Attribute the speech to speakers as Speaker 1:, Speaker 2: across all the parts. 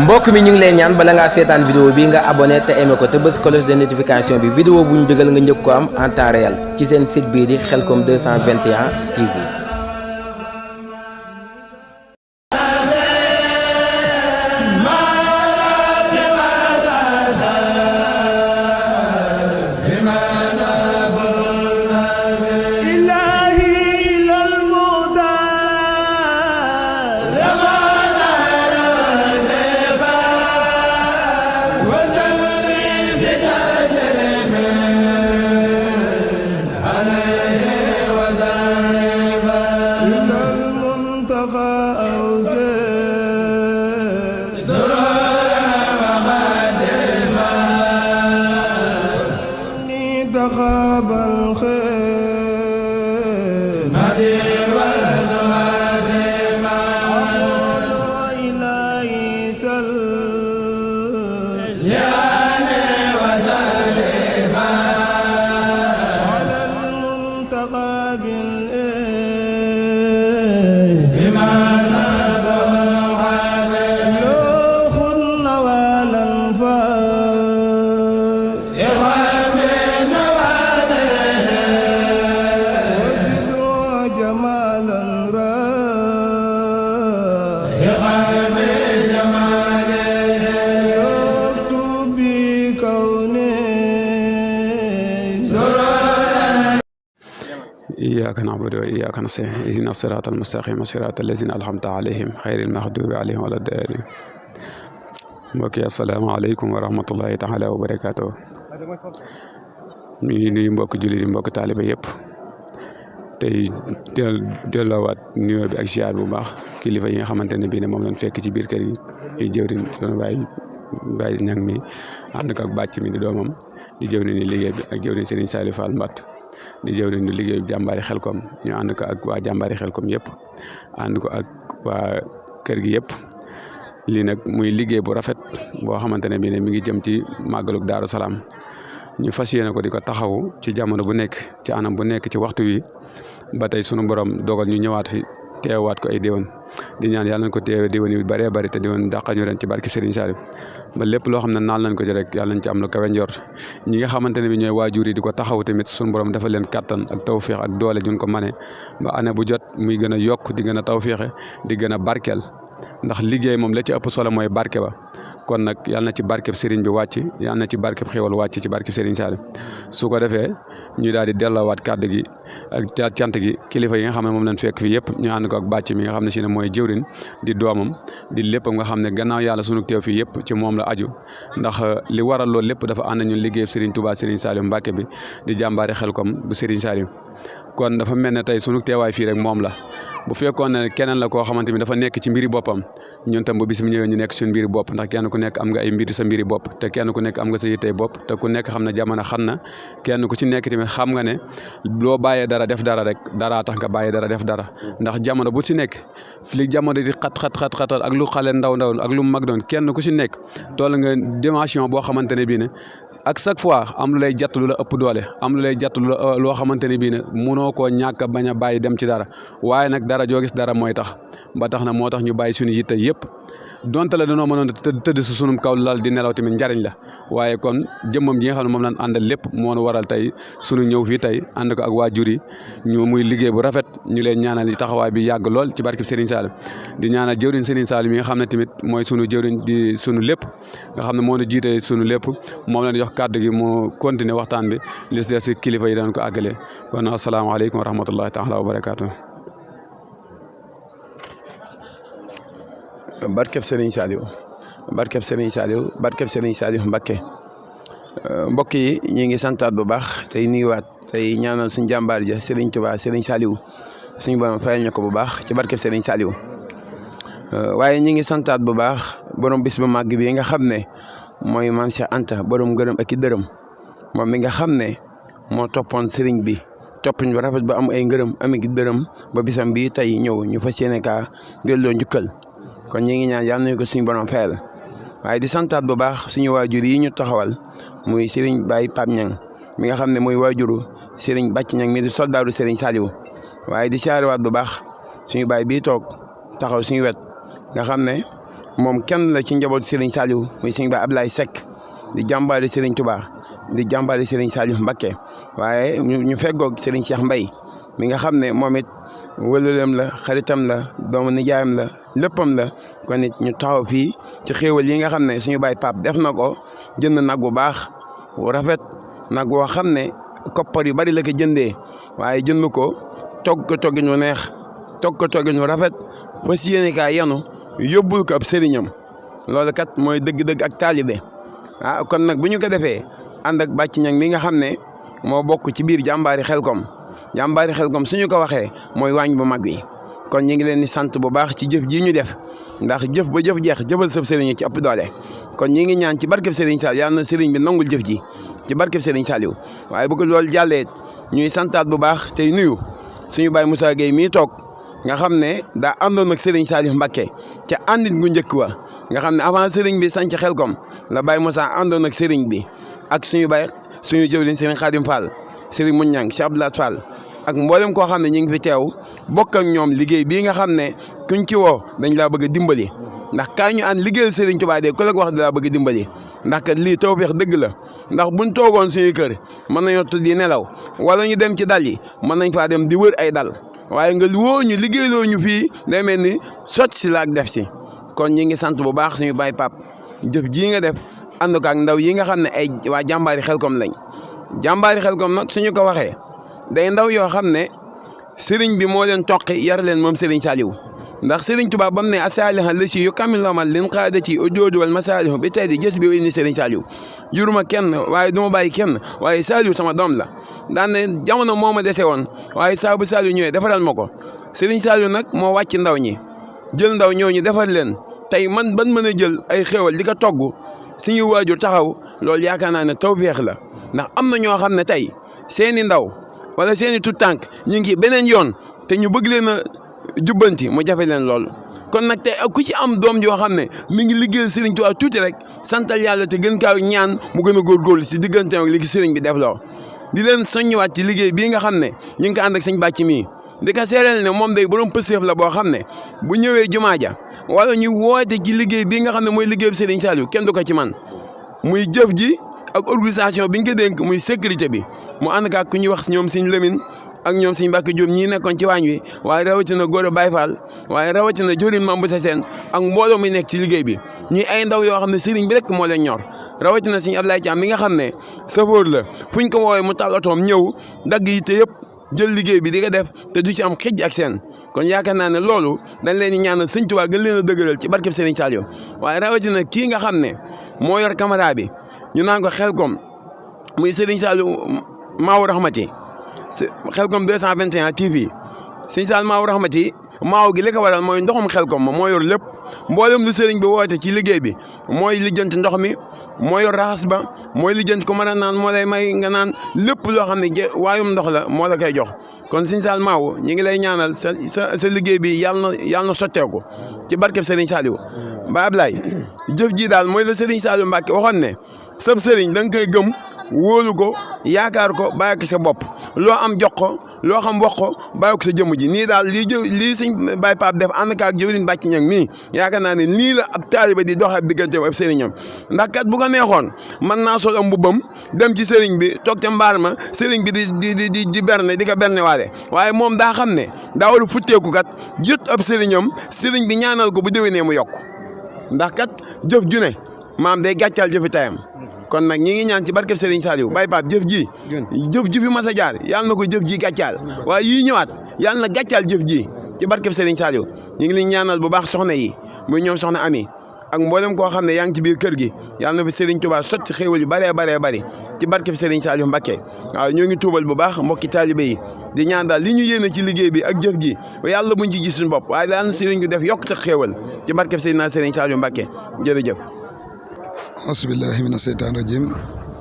Speaker 1: mbokk mi ñu ngi lay ñaan bala ngaa seetaan vidéo bi nga abonné te aimé ko te bës cloche de notification bi vidéo bu ñu dugal nga njëkk ko am en temps réel ci seen site bii di Khelcom 221 TV.
Speaker 2: إياك نعبد وإياك نستعين اهدنا الصراط المستقيم صراط الذين أنعمت عليهم غير المغضوب عليهم ولا الضالين. mbokk yi asalaamaaleykum wa rahmatullahi taala wa barakaatuh. ñu ngi nuyu mbokk jullit yi mbokk taaliba yëpp tey delloowaat nuyoo bi ak ziar bu baax kilifa yi nga xamante ne bii ne moom lañ fekk ci biir kër gi ay jëwriñ sunu baay ñang mi ànd ak bàcc mi di doomam di jëwriñ ni liggéey bi ak jëwriñ Serigne Saliou Fall Mbatt di jëwriñ ni liggéey bi jàmbaari Khelcom ñu ànd ko ak waa jàmbaari Khelcom yëpp ànd ko ak waa kër gi yëpp. lii nag muy liggéey bu rafet boo xamante ne bii ne mi ngi jëm ci màggalug Daaru Salaam ñu fas yéene ko di ko taxawu ci jamono bu nekk ci anam bu nekk ci waxtu wi ba tey sunu borom dogal ñu ñëwaat fi teewaat ko ay déwén di ñaan yàlla nañ ko teewee déwén yu bëree bëri te déwén dàqa ñu ren ci barki Serigne Saliou ba lépp loo xam ne naan nañ ko ci rek yàlla nañ ci am lu kawe njort ñi nga xamante ne bi ñooy waajur yi di ko taxaw tamit sunu borom dafa leen kattan ak tawféex ak doole juñ ko mane ba année bu jot muy gën a yokk di gën a tawféexe di gën a barkeel ndax liggéey moom la ci ëpp solo mooy barke ba kon nag yàlla na ci barkeb Serigne bi wàcc yàlla na ci barkeb xéwal wàcc ci barkeb Serigne Saliou su ko defee ñu daal di delloowaat kàddu gi ak cant gi kilifa yi nga xam ne moom lañ fekk fii yëpp ñu ànd ko ak bàcc mi nga xam ne si ne mooy jëwrin di doomam di lépp nga xam ne gannaaw yàlla sunu teew fii yëpp ci moom la aju ndax li waral loolu lépp dafa ànd ñun liggéey Serigne Touba Serigne Saliou Mbacké bi di jàmbaari Khelcom bu Serigne Saliou kon dafa mel ne tey sunu teewaay fii rek moom la bu fekkoon ne keneen la koo xamante ni dafa nekk ci mbiri boppam ñun tam bu bis mi ñëwee ñu nekk suñu mbiri bopp ndax kenn ku nekk am nga ay mbiri sa mbiri bopp te kenn ku nekk am nga sa yittey bopp te ku nekk xam ne jamono xam na kenn ku ci nekk tamit xam nga ne loo bàyyee dara def dara rek daraa tax nga bàyyee dara def dara ndax jamono bu ci nekk li jamono di xat ak lu xale ndaw ak lu mag doon kenn ku ci nekk toll nga dimension boo xamante ne bii ne ak chaque fois am lu lay jatt lu la ëpp doole am lu lay jatt loo xamante ne bii ne munoo koo ñàkk a bañ a bàyyi dem ci dara waaye nag dara joo gis dara mooy tax ba tax na moo tax ñu bàyyi suñu yitte yëpp donte la dañoo mënoon tëdd si sunum kaw lal di nelaw tamit njariñ la waaye kon jëmmam ji nga xam ne moom lañ àndal lépp moo waral tey sunu ñëw fii tey ànd ko ak waajur yi ñu muy liggéey bu rafet ñu leen ñaanal taxawaay bi yàgg lool ci barkeb Serigne Saliou di ñaanal jëwriñ Serigne Saliou mi nga xam ne tamit mooy sunu jëwriñ di sunu lépp nga xam ne moo ñu jiite sunu lépp moom lañ jox kàddu gi mu continuer waxtaan bi li des si kilifa yi daan ko àggale kon asalaamaaleykum wa rahmatullahi taala wa barakaatu.
Speaker 3: barkeb Serigne Saliou barkeb Serigne Saliou barkeb Serigne Saliou Mbacké mbokk yi ñu ngi santaat bu baax tey nuyuwaat tey ñaanal suñu jàmbaar ja Serigne Touba Serigne Saliou suñu borom fayal ñu ko bu baax ci barkeb Serigne Saliou waaye ñu ngi santaat bu baax borom bis bu màgg bi nga xam ne mooy Maam Cheikh Anta borom gërëm ak i dërëm moom mi nga xam ne moo toppoon Serigne bi toppuñ ba rafet ba am ay ngërëm am i dërëm ba bisam bi tey ñëw ñu fas yéene kaa delloo njukkal kon ñu ngi ñaan yàlla nañu ko suñu borom fayal waaye di santaat bu baax suñu waajur yi ñu taxawal muy Serigne Baye Pape Niang mi nga xam ne mooy waajuru Serigne Bàcc Niang mi di soldaaru Serigne Saliou waaye di siyaariwaat bu baax suñu baay bii toog taxaw suñu wet nga xam ne moom kenn la ci njaboot Serigne Saliou muy Serigne Baye Ablaye Seck di jàmbaari Serigne Touba di jàmbaari Serigne Saliou Mbacké waaye ñu feggoog Serigne Cheikh Mbaye mi nga xam ne moom it wëlaleem la xaritam la doomu nijaayam la léppam la kon it ñu taxaw fii ci xéewal yi nga xam ne suñu baay Pape def na ko jënd nag bu baax wu rafet nag woo xam ne koppar yu bari la ko jëndee waaye jënd ko togg ko toggin wu neex togg ko toggin wu rafet fas yéene kaa yenu yóbbul ko ab sëriñam loolu kat mooy dëgg-dëgg ak taalibe kon nag bu ñu ko defee ànd ak bàcc ñang mi nga xam ne moo bokk ci biir jàmbaari Xelkom suñu ko waxee mooy waañ bu mag wi kon ñu ngi leen di sant bu baax ci jëf jii ñu def ndax jëf ba jëf jeex jëfal sab sëriñ ci ëpp doole kon ñi ngi ñaan ci barkeb Serigne Saliou yàlla na sëriñ bi nangul jëf ji ci barkeb Serigne Saliou waaye bu ko loolu jàllee ñuy santaat bu baax tey nuyu suñu baay Moussa Gueye mii toog nga xam ne daa àndoon ak Serigne Saliou Mbacké ca àndit gu njëkk wa nga xam ne avant sëriñ bi sanc Xelkom la Baye Moussa àndoon ak sëriñ bi ak suñu jëwriñ Serigne Khadim Fall Serigne Mouniang Cheikh Abdoulaye Fall ak mboolem koo xam ne ñu ngi fi teew bokk ak ñoom liggéey bii nga xam ne kuñ ci woo dañ laa bëgg a dimbali ndax kaay ñu ànd liggéeyal Serigne Touba de ku la wax da laa bëgg a dimbali ndax kat lii tawfeex dëgg la ndax buñ toogoon suñu kër mën nañoo tëdd nelaw wala ñu dem ci dal yi mën nañ faa dem di wër ay dal waaye nga woo ñu liggéeyloo ñu fii day mel ni sotti si la ak def si kon ñi ngi sant bu baax suñu baay Pape jëf jii nga def ànd ko ak ndaw yi nga xam ne ay waa jàmbaari Xelkom lañ jàmbaari Xelkom nag suñu ko waxee day ndaw yoo xam ne sëriñ bi moo leen toqi yar leen moom Serigne Saliou ndax Serigne Touba bam ne asaliha la si yu kamil lamal lin xaadati ujoodu wal masalihu bi tey di jës bi indi Serigne Saliou juruma kenn waaye du ma bàyyi kenn waaye Saliou sama doom la daan ne jamono moo ma dese woon waaye saa bu Saliou ñëwee defaral ma ko Serigne Saliou nag moo wàcc ndaw ñi jël ndaw ñooñu defar leen tey man ban mën a jël ay xéewal di ko togg suñu waajur taxaw loolu yaakaar naa ne tawfeex la ndax am na ñoo xam ne tey seeni ndaw wala seeni tout tànk ñu ngi beneen yoon te ñu bëgg leen a jubbanti mu jafe leen lool kon nag tey ku ci am doom joo xam ne mi ngi liggéeyal Serigne Touba tuuti rek santal yàlla te gën kaa ñaan mu gën a góorgóorlu si diggante ak li Serigne bi def loo di leen soññiwaat ci liggéey bii nga xam ne ñu ngi ko ànd ak sëñ bàcc mii di ko seereel ne moom day borom pëseef la boo xam ne bu ñëwee jumaa ja wala ñu woote ci liggéey bii nga xam ne mooy liggéey bi Serigne Saliou kenn du ko ci man muy jëf ji ak organisation bi nga ko dénk muy sécurité bi mu ànd ak ku ñuy wax ñoom Sëñ Lamine ak ñoom Sëñ Mbacke Diop ñii nekkoon ci waañ wi waaye rawatina Gora Baye Fall waaye rawatina Jorin Mambu Saseen ak mbooloo mi nekk ci liggéey bi ñuy ay ndaw yoo xam ne sëriñ bi rek moo leen ñor rawatina Sëñ Ablaye Thiam mi nga xam ne safoor la fuñ ko woowee mu taal otoom ñëw dagg yi te yëpp jël liggéey bi di ko def te du ci am xëj ak seen kon yaakaar naa ne loolu dañ leen di ñaanal Sëñ Tuubaa gën leen a dëgëral ci barkeb Serigne Saliou waaye rawatina kii nga xam ne moo yor caméra bi ñu naan ko Xelkom muy Serigne Saliou Maawu Rahmati Xelkom 221 TV Serigne Saliou Maawu Rahmati maaw gi li ko waral mooy ndoxum Xelkom moo yor lépp mboolem lu sëriñ bi woote ci liggéey bi mooy lijjanti ndox mi moo yor raxas ba mooy lijjanti ko mën a naan moo lay may nga naan lépp loo xam ne waayum ndox la moo la koy jox kon Serigne Saliou Maawu ñi ngi lay ñaanal sa liggéey bi yàlla na sotteeku ci barkeb Serigne Saliou ba Ablaye jëf ji daal mooy la Serigne Saliou Mbacké waxoon ne sab sëriñ da nga koy gëm wóolu ko yaakaar ko bàyyi ko sa bopp loo am jox ko loo xam wax ko bàyyi ko sa jëmm ji nii daal lii sëñ Baye Pape def ànd ak jëwriñ bàcc ñang mii yaakaar naa ne nii la ab taaliba di doxee ab digganteem ab sëriñam ndax kat bu ko neexoon mën naa sol am mbubbam dem ci sëriñ bi toog ca mbaar ma sëriñ bi di berne di ko berne waale waaye moom daa xam ne daa war a futteeku kat jët ab sëriñam sëriñ bi ñaanal ko bu déwénee mu yokk ndax kat jëf ju ne maam day gàccal jëfi tayam kon nag ñi ngi ñaan ci barkeb Serigne Saliou Baye Pape jëf ji fi mas a jaar yàlla na ko jëf ji gàccaal waaye yii ñëwaat yàlla na gàccaal jëf ji ci barkeb Serigne Saliou ñu ngi leen ñaanal bu baax soxna yi muy ñoom soxna Ami ak mboolem koo xam ne yaa ngi ci biir kër gi yàlla na fi Serigne Touba sotti xéewal yu bëree bëri ci barkeb Serigne Saliou Mbacké waaw ñoo ngi tuubal bu baax mbokki taalibe yi di ñaan daal li ñu yéene ci liggéey bi ak jëf ji yàlla buñ ci gis suñu bopp waaye daal Serigne bi def yokk tax xéewal ci barkeb Serigne Saliou Mbacké jërëjëf
Speaker 4: asbillahi mina seytaan rajim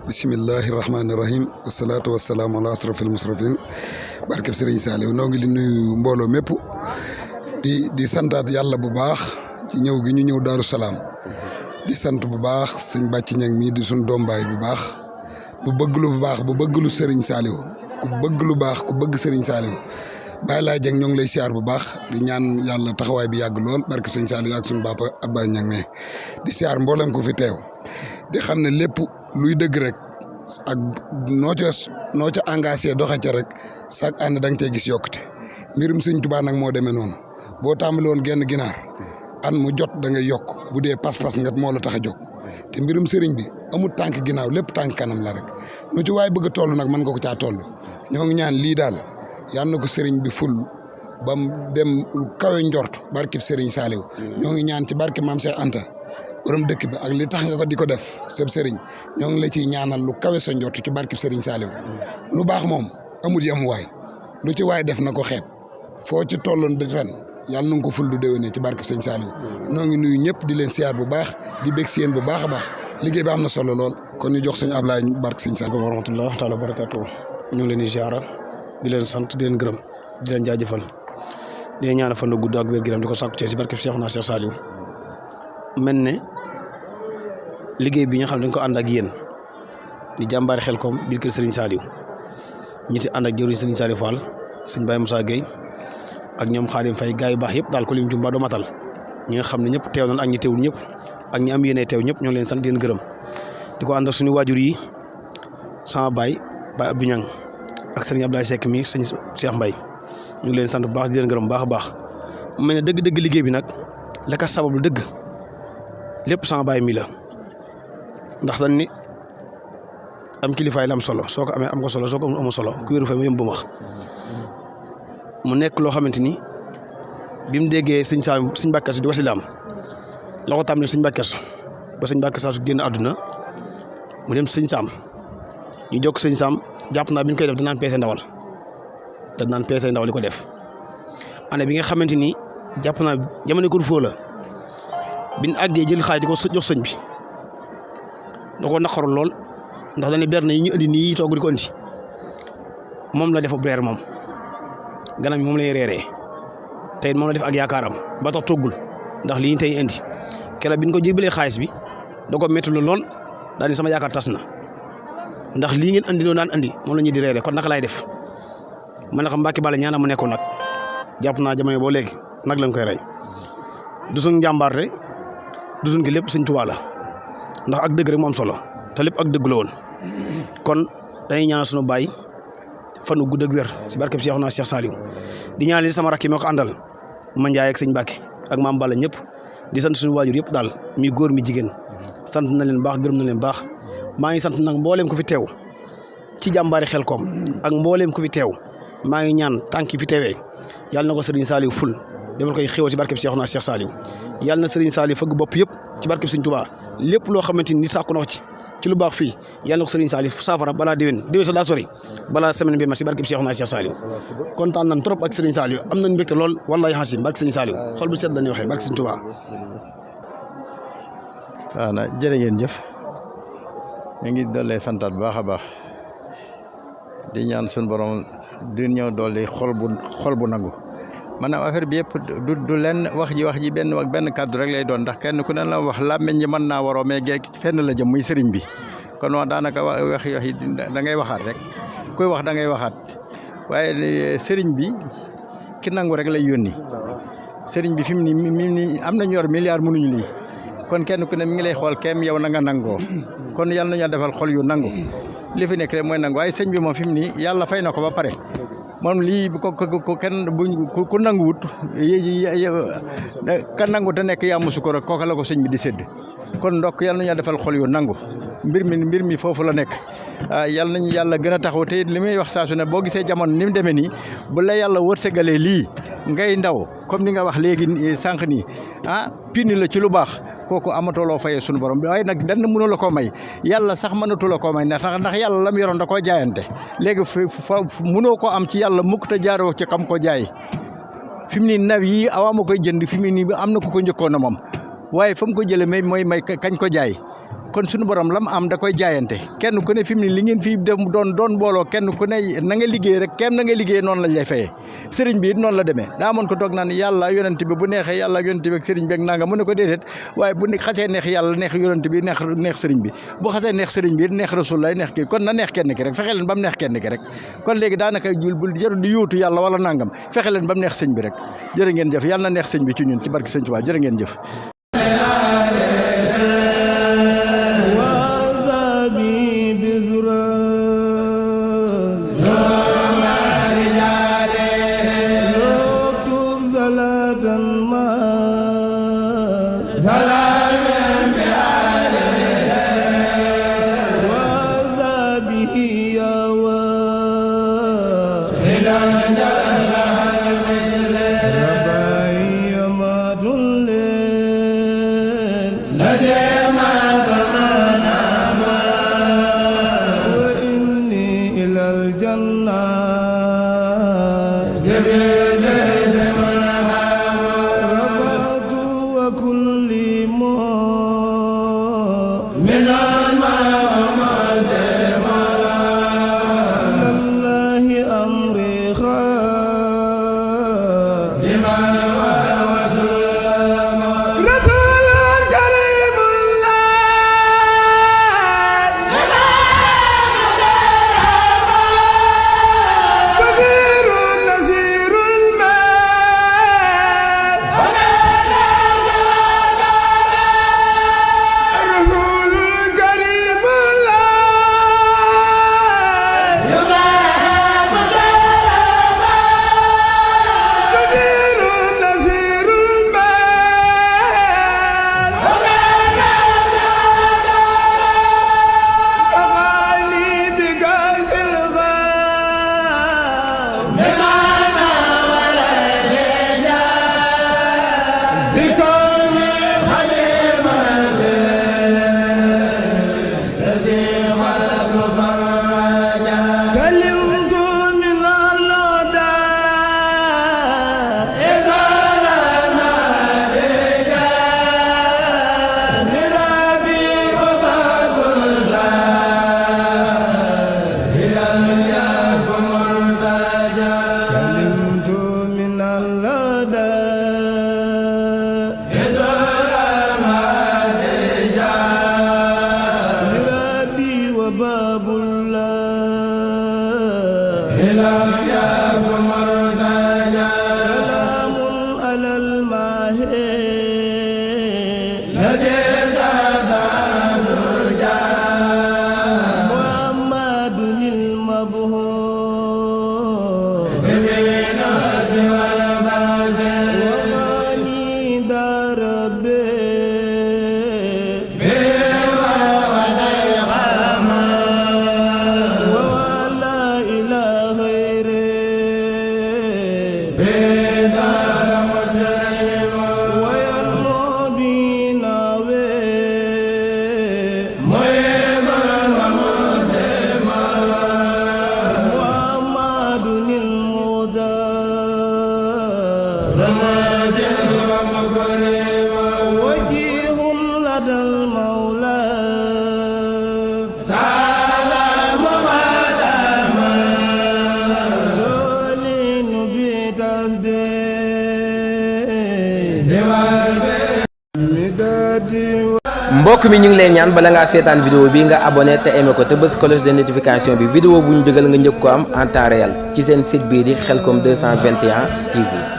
Speaker 4: bisimillahi rahmaani rahim wasalaatu wasalaamu ala asrafil musrafin barkeb Serigne Saliou noo ngi li nuyu mbooloo mépp di santaat yàlla bu baax ci ñëw gi ñu ñëw Daaru Salaam di sant bu baax sëñ bàcc ñang mii di suñ doom baay bu baax bu bëgg lu baax bu bëgg lu Serigne Saliou ku bëgg lu baax ku bëgg Serigne Saliou Baye Laye Dieng ñoo ngi lay siyaar bu baax di ñaan yàlla taxawaay bi yàgg lool barke sëñ Saliou ak suñu papa Abba Niang ne di siyaar mboolem ko fi teew di xam ne lépp luy dëgg rek ak noo ca engagé doxe ca rek chaque année da nga cee gis yokkute mbirum sëñ Tuubaa nag moo demee noonu boo tàmbali woon genn ginaar an mu jot da ngay yokk bu dee pas-pas nga moo la tax a jóg te mbirum sëriñ bi amul tànk ginnaaw lépp tànk kanam la rek nu ci waay bëgg a toll nag mën nga ko caa toll ñoo ngi ñaan lii daal yal na ko sëriñ bi ful ba mu dem kawe njort barkib sëriñ Saliou ñoo ngi ñaan ci barke maam Cheikh Anta borom dëkk bi ak li tax nga ko di ko def sëb sëriñ ñoo ngi la ciy ñaanal lu kawe sa njort ci barkib sëriñ Saliou lu baax moom amul yem waay lu ci waay def na ko xeeb foo ci tolloon di ren yàlla na nga ko ful du déwénee ci barkeb sëñ Saliou noo ngi nuyu ñëpp di leen siyaar bu baax di bég si yéen bu baax a baax liggéey bi am na solo lool kon ñu jox sëñ Ablaye barke sëñ Saliou.
Speaker 5: wa rahmatulah taala barakaatu ñu ngi leen di ziara di leen sant di leen gërëm di leen jaajëfal di leen ñaanal fan la gudd ak wér gërëm di ko sàkku ci barkeb Cheikhouna Cheikh Saliou mel ne liggéey bi nga xam ne dañ ko ànd ak yéen di jàmbaari Xelkom biir kër Serigne Saliou ñi ti ànd ak jëriñ Serigne Saliou Fall sëñ Baye Moussa Gueye ak ñoom Xaadim Fay gaa yu baax yëpp daal ko lim jumba doo matal ñi nga xam ne ñëpp teew nañ ak ñi teewul ñëpp ak ñi am yéene teew ñëpp ñoo leen sant di leen gërëm di ko ànd ak suñu waajur yi sama baay Abdou Niang ak sëriñ Abdoulaye Seck mi sëñ Cheikh Mbaye ñu ngi leen sant bu baax di leen gërëm bu baax a baax mu mel ne dëgg-dëgg liggéey bi nag la ka sabab lu dëgg lépp sama baay mi la ndax dañ ni am kilifaay la am solo soo ko amee am ko solo soo ko amul solo ku wéru fa mu yëm bu max mu nekk loo xamante ni bi mu déggee sëñ Saliou sëñ Mbàkke Kazu di wasilaam la ko tàmbali sëñ Mbàkke Kazu ba sëñ Mbàkke Kazu génn àdduna mu dem sëñ Saam ñu jokk sëñ Saam jàpp naa bi ñu koy def danaan peese ndawal li ko def année bi nga xamante ni jàpp naa jamono ko foo la bi ñu àggee jël xaalis di ko jox sëñ bi da koo naqaru lool ndax dañuy berne yi ñu indi nii toog di ko indi moom la def ab reer moom ganam moom lay reeree tey moom la def ak yaakaaram ba tax toggul ndax lii tey indi keroog bi ñu ko jébalee xaalis bi da ko métti lool daal ni sama yaakaar tas na ndax lii ngeen andi loo daan andi moom la ñuy di reeree kon naka lay def man nag Mbàkke Balla ñaanal mu nekkoon nag jàpp naa jamono boo léegi nag lañ koy rey du suñ njàmbaar rek du suñ ki lépp Sëñ Tuubaa la ndax ak dëgg rek moom solo te lépp ak dëgg la woon kon dañuy ñaanal suñu baay fanu gudd ak wér si barkeb Cheikhouna Cheikh Saliou di ñaanal sama rakk yi moo ko àndal ma Njaay ak sëñ Mbàkke ak maam Balla ñëpp di sant suñu waajur yëpp daal mi góor mi jigéen sant na leen baax gërëm na leen baax maa ngi sant nag mbooleem ku fi teew ci jàmbaari Xelkom ak mbooleem ku fi teew maa ngi ñaan tànk yi fi teewee yàlla na ko Serigne Saliou ful defal koy xéwal ci barkeb Cheikhouna Cheikh Saliou yàlla na Serigne Saliou fëgg bopp yëpp ci barkeb Sëñ Tuubaa lépp loo xamante ni sàkku na ko ci lu baax fii yàlla na ko Serigne Saliou saafara balaa déwén sa daa sori balaa semaine bi ma ci barkeb Cheikhouna Cheikh Saliou kontaan nañ trop ak Serigne Saliou am nañ mbégte lool wallahi xasim barke Serigne Saliou xol bu sedd la ñuy waxee barke Sëñ Tuubaa
Speaker 6: waaw na jërë ngeen jëf ñu ngi dollee santaat bu baax a baax di ñaan suñu borom di ñëw dolli xol bu nangu maanaam affaire bi yëpp du lenn wax ji benn kàddu rek lay doon ndax kenn ku ne la wax làmmiñ ñi mën naa waroo mais geeg fenn la jëm muy sëriñ bi kon wax daanaka wax yi da ngay waxaat rek kuy wax da ngay waxaat waaye sëriñ bi ki nangu rek lay yónni sëriñ bi fi mu ni am nañu yor milliard mënuñu lii kon kenn ku ne mi ngi lay xool keem yow na nga nangoo kon yàlla nañu defal xol yu nangu li fi nekk rek mooy nangu waaye sëñ bi moom fi mu nii yàlla fay na ko ba pare moom lii ko kenn ku nanguwut ka nangu te nekk yaa musu ko rek kooka la ko sëñ bi di sédd kon ndokk yàlla nañu defal xol yu nangu mbir mi foofu la nekk yàlla nañu yàlla gën a taxaw te li muy wax saa su ne boo gisee jamono ni mu demee nii bu la yàlla wërsëgalee lii ngay ndaw comme ni nga wax léegi sànq nii pini la ci lu baax kooku amatuloo fayee sunu borom waaye nag dan mënu la koo may yàlla sax mënatuloo koo may ndax yàlla lam yoroon da koo jaayante léegi fa mënoo ko am ci yàlla mukk te jaaroo ci xam ko jaay fi mu nii naw yi awaama koy jënd fi mu nii am na ku ko njëkkoon na moom waaye fa mu ko jëlee may kañ ko jaay kon suñu borom lam am da koy jaayante kenn ku ne fi mu ne li ngeen fii dem doon mbooloo kenn ku ne na nga liggéey rek kenn na nga liggéey noonu lañ lay fayee sëriñ bi it noonu la demee daa amoon ko toog naan yàlla yonent bi bu neexee yàlla yonent bi ak sëriñ bi ak nanga mu ne ko déedéet waaye bu xasee neex yàlla neex yonent bi neex sëriñ bi bu xasee neex sëriñ bi neex rasul lay neex kii kon na neex kenn ki rek fexe leen ba mu neex kenn ki rek kon léegi daanaka jul bul jarul di yóotu yàlla wala nangam fexe leen ba mu neex sëñ bi rek jërë ngeen jëf yàlla na neex sëñ bi ci ñun ci barke sëñ Tuubaa jërë ngeen jëf
Speaker 1: mbokk mi ñu ngi lay ñaan bala ngaa seetaan vidéo bi nga abonné te aimé ko te bës cloche de notification bi vidéo bu ñu dugal nga njëkk ko am en temps réel ci seen site bii di Khelcom 221 TV